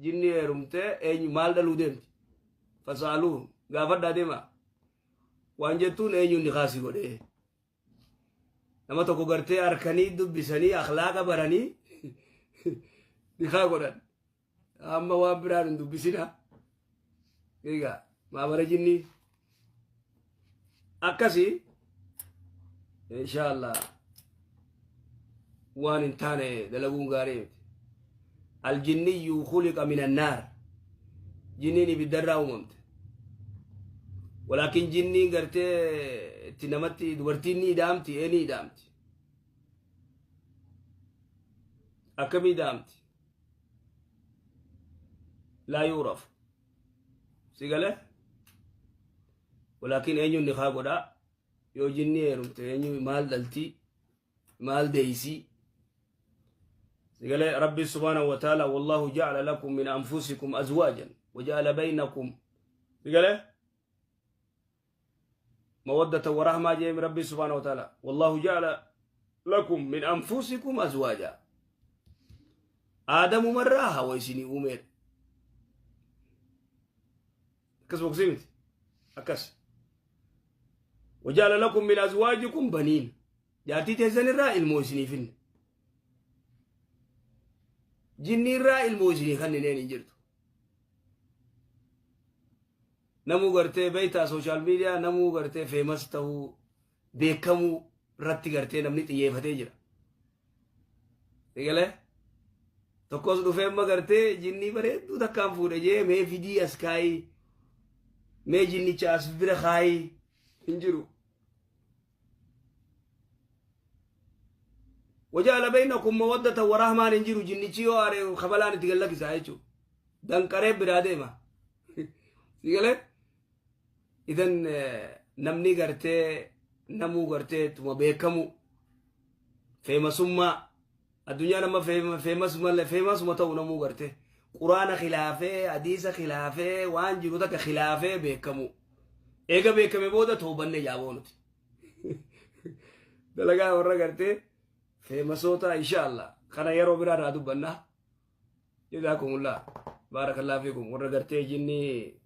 Jinni heerumtee eenyu maal dhaluu deemti? Fasaaluuhum gaafadhaa deemaa. Waan jettuun eenyuun nikaa si godhee? Nama tokko gartee harkanii dubbisanii akhlaaqa baranii nikaa godhan. Amma waan biraan hin dubbisina. Egaa maabara jinnii akkasii inshaallah waan hin taane dalaguun gaarii miti. Aljinniyyuu khuliqa min annaar. Jinniin ibiddarraa uumamte. Walaakin jinniin gartee itti namatti dubartiin ni ida'amti ee ni ida'amti. Akkamii ida'amti? Laa yuurafu. Si galee? Walaakin eenyuun nikaa godhaa? Yoo jinnii heerumte eenyu maal dhaltii? Maal deeysii? Si galee Rabbi subhaanahu wa ta'ala wallahu ja'ala lakum min anfusikum azwaajan wa ja'ala baynakum. Si galee? Mawaddata wa rahmaa jeemi Rabbi subhaanahu wa ta'ala wallahu ja'ala lakum min anfusikum azwaaja. Aadamumarraa hawa isinii uumeedha. Akkas boksii miti. Akkas. Wajaala lakum min azwaajikum baniin. Jaartii teessan irraa ilmoo isinii finne. Jinni irraa ilmoo isinii kannineen hin jirtu. Namuu gartee beektaa sooshaal miidiyaa namuu gartee feemas ta'uu beekamuu irratti gartee namni xiyyeeffatee jira. Egalee tokkos dhufee amma gartee jinnii bareedduu takkaan fuudhe jee mee fidii as kaayii mee jinnicha as bira kaayii hin jiru. Wajaala baynakum mawaddatan wa rahmaan hin jiru jinnichi yoo aare kabalaan itti gad lakkisaa jechuudha. Danqaree biraa deema. Si galee? Idan namni gartee namuu gartee tuma beekamu feemasummaa addunyaa nama feemas malee feemasuma ta'u namuu gartee quraana khilaafee hadiisa khilaafee waan jiru takka khilaafee beekamu. Eega beekame booda toobanne jaaboo nuti. Dalagaa warra gartee feemasoota insha Allah kana yeroo biraa irraa dubbanna. Jazaakumullah baarakallah fiikum warra gartee jinnii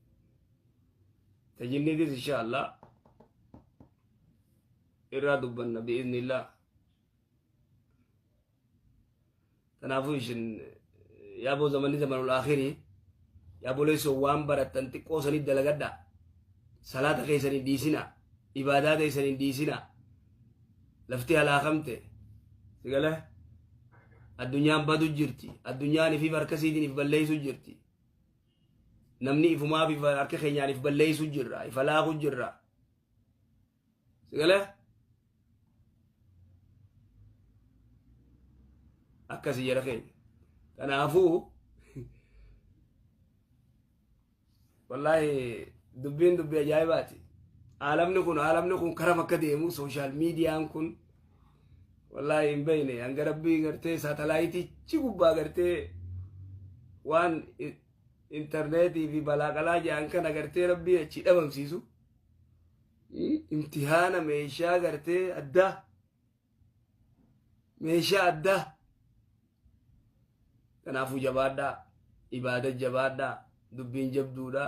tajinniitis insha Allah irraa dubbanna bi'iznillah. Kanaafuu isin yaaboo zamanni zamanul akhirii yaaboleessoo waan barattan xiqqoo saniif dalagadhaa. Salaata keessan hin dhiisinaa. Ibaadaa teessan hin dhiisinaa. Lafti halaakamte. Sigale addunyaan badu jirti. Addunyaan ifiif harka isiitiin if balleessu jirti. Namni ifumaaf if harka keenyaan if balleessu jirra. If halaaku jirra. Sigale akkasi jara keenya. Kanaafuu wallaahi dubbiin dubbii ajaa'ibaati. Aalamni kun karam akka deemu sooshaal miidiyaan kun wallaahi hin beekne hanga rabbii gartee saatalaayitichi gubbaa gartee waan intarneetii fi balaaqalaa jedhan kana gartee rabbii achi dhabamsiisu. Imtihaana meeshaa gartee addaa meeshaa addaa kanaafuu jabaadhaa ibaada jabaadhaa dubbiin jabduudha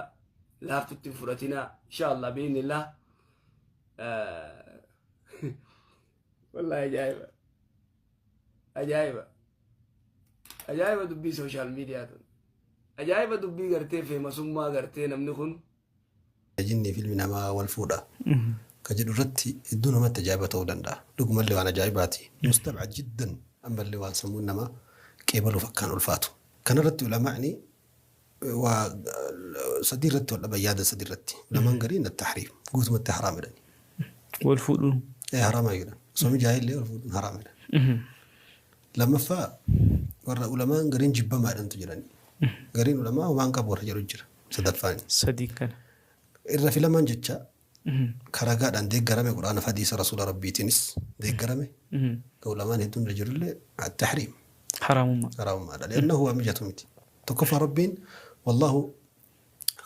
laaftutti hin fudhatinaa insha Allah biiznillah. Wallahi ajaa'iba ajaa'iba ajaa'iba dubbii sooshaal miidiyaa tun ajaa'iba dubbii gartee feemasummaa gartee namni kun Jinnii fi ilmi namaa wal fuudha ka jedhu irratti hedduu namatti ajaa'iba ta'uu danda'a. Dhugumallee waan ajaa'ibaati. Mustab'ad jiddan ammallee waan sammuun namaa qeebaluuf akkaan ulfaatu. Kanarratti ulamaa'ni waa sadii irratti wal dhaban yaada sadii irratti. Ulamaan gariin at-tahriim guutumatti haraam jedhani. Wal fuudhuun. Ee haraama jedhan. Osoo mijaa'ellee wal fuudhuun haraam jedhan. Lammaffaa warra ulamaan gariin jibbamaa jedhantu jirani. Gariin ulamaa homaa hin qabu warra jedhu jira. Sadaffaan. Sadii kana. Irra filamaan jecha ka ragaadhaan deeggarame Qur'aana fi hadiisa Rasuula Rabbiitiinis deeggarame ka ulamaan hedduun irra jirullee at-tahriim. Haraamummaa. Haraamummaadha. Li'annahu waan mijatu miti. Tokkoffaa Rabbiin wallaahu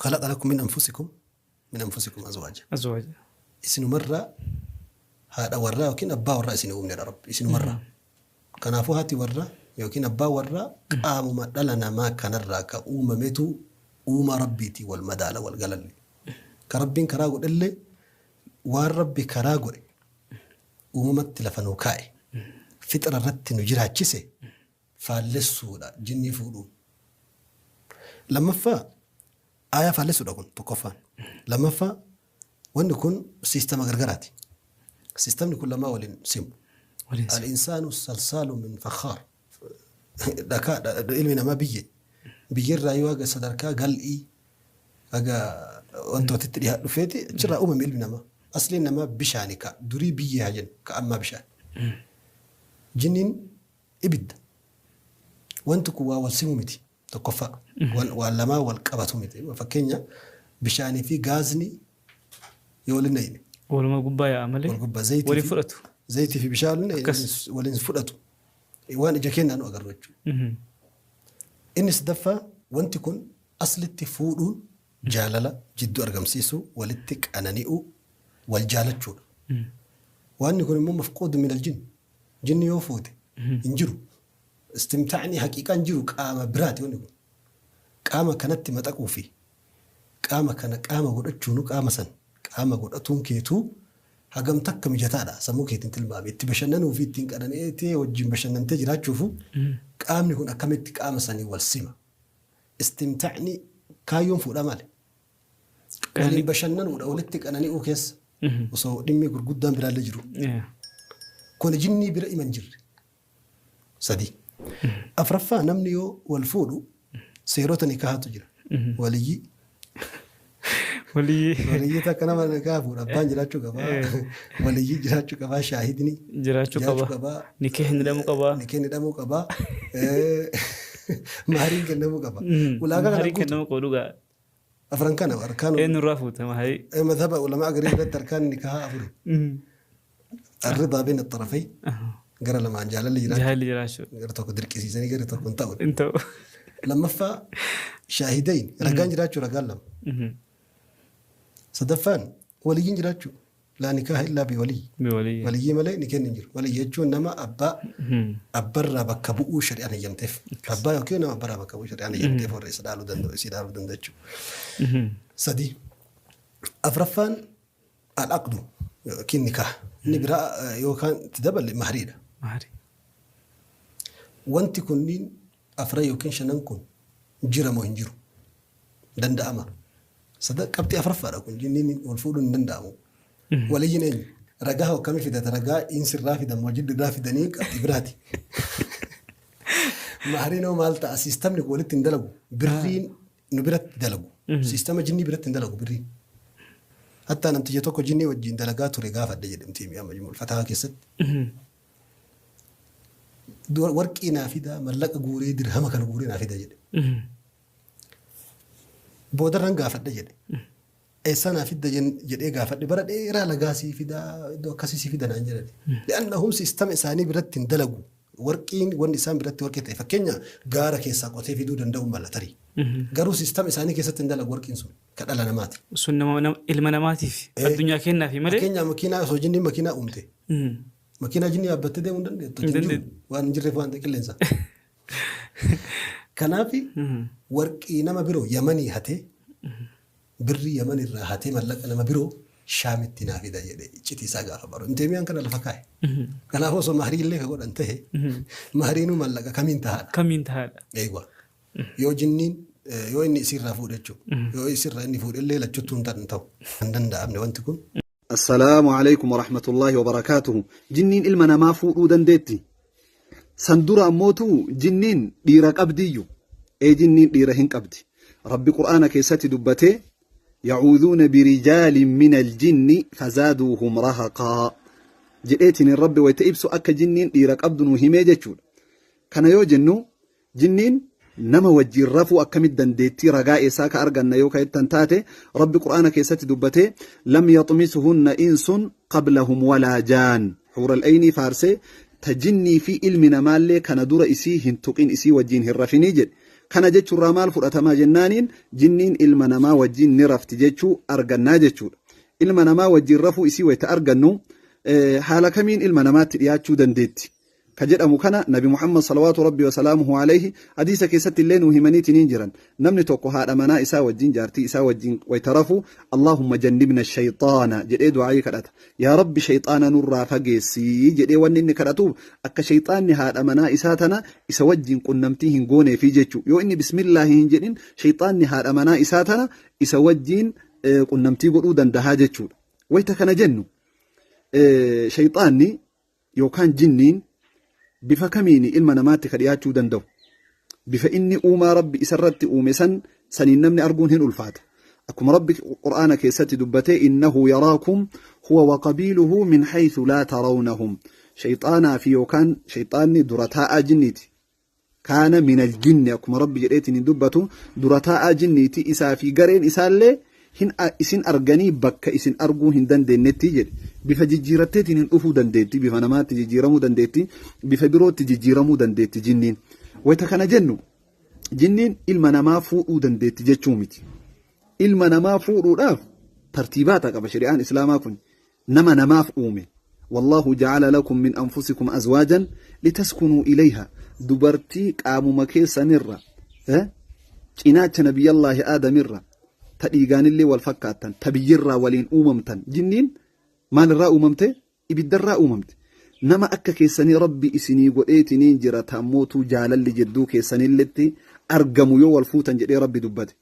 khalaqa lakum min anfusikum min anfusikum azwaaja. Azwaaja. Isinumarraa haadha warraa yookiin abbaa warraa isin uumnedha Rabbi. Isinumarraa. Kanaafuu haati warraa Yookiin abbaa warraa qaamuma dhala namaa kanarraa ka uumametu uumaa rabbiitii wal madaala wal galalle. Ka rabbiin karaa godhellee waan rabbi karaa godhe uumamatti lafa nuu kaa'e fixra irratti nu jiraachise faallessuudha jinnii fuudhuun. Lammaffaa aayaa faallessuudha kun tokkoffaan. Lammaffaa wanni kun siistama gargaraati. Siistamni kun lamaa waliin simu. Waliin simu. Al-insaanu salsaalu min fakhaar. Dhakaa ilmi namaa biyyee. Biyyerraa yoo haga sadarkaa gal'ii haga wantootitti dhiyaa dhufeeti achirraa uumame ilmi namaa. Asliin namaa bishaani ka durii biyyee haa jennu ka ammaa bishaan. Jinniin ibidda. Wanti kun waa wal simu miti tokkoffaa. Waan lamaa wal qabatu miti. Fakkeenya bishaanii fi gaazni yoo waliin naqne Waluma gubbaa yaa'a malee wal gubbaa zayitii waliin fi fudhatu. Zayitii fi bishaan Akkas. Waliin fudhatu. Waan ija keenyaan nu agarru jechuudha. Inni sadaffaa wanti kun aslitti fuudhuun jaalala jidduu argamsiisuu, walitti qanani'uu, wal jaalachuudha. Wanni kun immoo mafquudu min aljin. Jinni yoo fuute hin jiru. Istimtaa'ni haqiiqaan jiru qaama biraati wanni kun. Qaama kanatti maxaquu fi qaama kana qaama godhachuunu qaama san qaama godhatuun keetuu hagam takka mijataadha sammuu keetiin tilmaame itti bashannanuu fi ittiin qanani'ee wajjin bashannantee jiraachuufu qaamni kun akkamitti qaama sanii wal sima. Istimtaa'ni kaayyoon fuudhaa maali? Waliin bashannanuudha walitti qanani'uu keessa osoo dhimmi gurguddaan biraallee jiru. Kun jinnii bira ima hin jirre. Sadi. Afraffaa namni yoo wal fuudhu seerota nikaahatu jira. Waliyyii. Waliyyii. Waliyyii takka nama nikaha fuudha. Abbaan jiraachuu qabaa. Waliyyii jiraachuu qabaa. Shaahidni jiraachuu jiraachuu qaba. Qabaa. Nikahni hidhamuu qaba. Nikahni hidhamuu qabaa. Mahariin kennamuu qaba. Ulaagaa kana Maharii guutu. kennamuu qabu dhugaa. Afran kana arkaan Eenyurraa fuute maharii? Madhaba ulamaa garii biratti arkaan nikahaa afuri. الرضا بين الطرفين gara lamaan jaalalli jiraachuu Jaalalli jiraachuu. gara tokko dirqisiisanii gara tokko hin ta'u. Hin ta'u. Lammaffaa shaahidayn ragaan jiraachuu ragaan lama. Sadaffaan waliyyiin jiraachuu لا نكاح إلا بولي. Waliyyi. Waliyyii malee ni kenni hin jiru. Waliyyi jechuun nama abbaa abbarraa bakka bu'uu shari'aan eeyyamteef. Abbaa yookiin nama abbarraa bakka bu'uu shari'aan eeyyamteef warra isa dhaaluu danda'u isii dhaaluu danda'u jechuudha. Sadi. Afraffaan العقد yookiin nikaah. Inni biraa yookaan itti daballe mahriidha. Maharii. Wanti kunniin afran yookiin shanan kun jira moo hin jiru? Danda'ama. Sada qabxii afraffaadha kun jinniin wal fuudhuun hin danda'amu. Waliyyiin eenyu? Ragaa akkamii fidata? Ragaa insirraa fidan moo jiddurraa fidanii qabxii biraati. Mahriin hoo maal ta'a? Siistamni kun walitti hin dalagu. Birriin nu biratti dalagu. Siistama jinnii biratti hin dalagu birriin. Hattaa namticha tokko jinnii wajjin dalagaa ture gaafadhe jedhamti mi'a Majmuul Fatahaa keessatti. Warqii naa fidaa mallaqa guuree dirhama kana guuree naa fida jedhe. Boodarran gaafadhe jedhe. Eessaa naa fidda jedhee gaafadhe bara dheeraa lagaa sii fidaa iddoo akkasii sii fida naan jedhani. لأنهم siistama isaanii biratti hin dalagu. Warqiin wanni isaan biratti warqii ta'e fakkeenya gaara keessaa qotee fiduu danda'u mala tarii. Garuu siistama isaanii keessatti hin dalagu warqiin sun ka dhala namaati. Sun nama ilma namaatiif addunyaa kennaafi malee. Fakkeenya makiinaa osoo jinniin makiinaa uumte. Makiinaa jinnii yaabbattee deemuu hin dandeettu. Hin Hin jiru. dandeettu. Waan hin jirreef waan ta'e qilleensa. Kanaaf warqii nama biroo Yamanii hatee birrii Yaman irraa hatee mallaqa nama biroo Shaamitti naa fida jedhe iccitii isaa gaafa baru. Inteemiyaan kana lafa kaa'e. Kanaaf osoo maharii illee ka godhan ta'e mahariinuu mallaqa kamiin tahaadha. Kamiin tahaadha? Eegwa. Yoo jinniin yoo inni isiirraa fuudhe jechuudha. Yoo isiirraa inni fuudhe illee lachuttuu hin ta'u. Hin danda'amne wanti kun. السلام عليكم ورحمة الله وبركاته. Jinniin ilma namaa fuudhuu dandeetti. San dura ammootu jinniin dhiira qabdiyyu. Ee, jinniin dhiira hin qabdi. Rabbi Qur'aana keessatti dubbatee يعوذون برجال من الجن فزادوهم رهقا jedheetiin Rabbi wayita ibsu akka jinniin dhiira qabdu nu himee jechuudha. Kana yoo jennu jinniin nama wajjin rafuu akkamitti dandeettii ragaa eessaa ka arganna yoo ka jettan taate Rabbi Qur'aana keessatti dubbatee لم يطمثهن إنس قبلهم ولا جان xuural aynii faarsee ta jinnii fi ilmi namaallee kana dura isii hin tuqin isii wajjin hin rafinii jedhe. Kana jechuurraa maal fudhatamaa jennaaniin jinniin ilma namaa wajjin ni rafti jechuu argannaa jechuudha. Ilma namaa wajjin rafuu isii wayita argannu haala kamiin ilma namaatti dhiyaachuu dandeetti? Ka jedhamu kana Nabi Muhammad salawaatu Rabbi wasalaamuhu alayhi hadiisa keessatti illee nuu himaniitiniin jiran. Namni tokko haadha manaa isaa wajjin, jaartii isaa wajjin wayta rafu, Allaahumma jannibna shayxaana jedhee du'aayii kadhata. Yaa Rabbi, shayxaana nurraa fageessi jedhee wanni inni kadhatuuf akka shayxaanni haadha manaa isaa tana isa wajjin qunnamtii hin gooneefi jechuu. Yoo inni bismillaahi hin jedhin, shayxaanni haadha manaa isaa tana isa wajjin qunnamtii godhuu dandahaa jechuudha. Wayta kana jennu, shayxaanni yookaan jinniin bifa kamiini ilma namaatti ka dhiyaachuu danda'u? Bifa inni uumaa Rabbi isarratti uume san saniin namni arguun hin ulfaata. Akkuma Rabbi Qur'aana keessatti dubbatee, innahu yaraakum huwa wa qabiiluhu min haythu laa tarawnahum. Shayxaanaa fi yookaan shayxaanni dura taa'aa jinniiti. Kaana minal jinni, akkuma Rabbi jedheetiin hin dubbatu, dura taa'aa jinniiti, isaa fi gareen isaallee hin isin arganii bakka isin arguu hin dandeenyetti jedhe. Bifa jijjiiratteetiin hin dhufuu dandeetti, bifa namaatti jijjiiramuu dandeetti, bifa birootti jijjiiramuu dandeetti jinniin. Wayita kana jennu, jinniin ilma namaa fuudhuu dandeetti jechuu miti. Ilma namaa fuudhuudhaaf tartiibaata qaba shari'aan Islaamaa kun. Nama namaaf uume. Wallaahu ja'ala lakum min anfusikum azwaajan litaskunuu ilayha. Dubartii qaamuma keessanirra, cinaacha Nabiyyallaahi Aadamirra, ta dhiigaanillee wal fakkaattan, ta biyyirraa waliin uumamtan. Jinniin maalirraa uumamte? Ibiddarraa uumamte. Nama akka keessanii Rabbi isinii godheetiniin jira, taammootuu jaalalli jidduu keessanilletti argamu yoo wal fuutan jedhee Rabbi dubbate.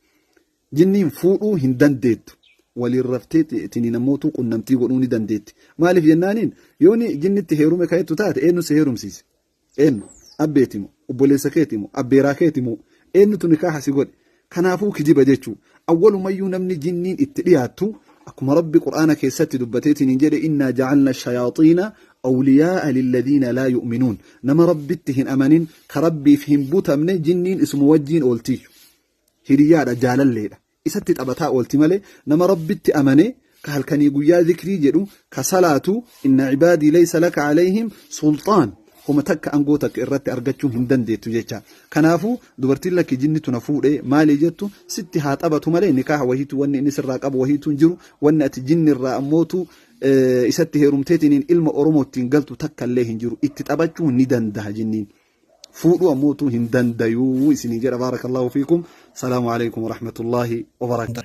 Jinniin fuudhuu hin dandeettu. Waliin raftee tiniin ammootuu qunnamtii godhuu ni dandeetti. Maaliif jennaaniin, yooni jinnitti heerume ka jettu taate, eenyu si heerumsiise? Eenyu? Abbeeti moo? Obboleessa keeti moo? Abbeeraa keeti moo? Eenyutu nikaaha si godhe? Kanaafuu kijiba jechuu. Awwalumayyuu namni jinniin itti dhiyaattu, akkuma Rabbi Qur'aana keessatti dubbateetiniin jedhe, innaa ja'alna shayaaxiina awliyaa'a lilladiina laa yu'minuun. Nama Rabbitti hin amanin, ka Rabbiif hin butamne, jinniin isuma wajjiin ooltiyyu. Hiriyaadha, jaalalleedha. Isatti taphataa oolti malee, nama Rabbitti amane, ka halkanii guyyaa zikrii jedhu, ka salaatu, inna cibaadii laysa laka alayhim sulxaan, homa takka angoo takka irratti argachuu hin dandeettu jecha. Kanaafuu dubartiin lakki jinnitu na fuudhe maalii jettu, sitti haa taphatu malee nikaaha wahiitu wanni inni sirraa qabu wahiitu hin jiru. Wanni ati jinnirraa ammootu isatti heerumteetiniin ilma Oromoottiin galtu takka illee hin jiru. Itti taphachuu ni danda'a jinniin. Fuudhuu ammootu hin dandayuu isinii jedha. Baarakallahu fiikum. Salaamu alaikum warahmatullaahi wabarakaatu.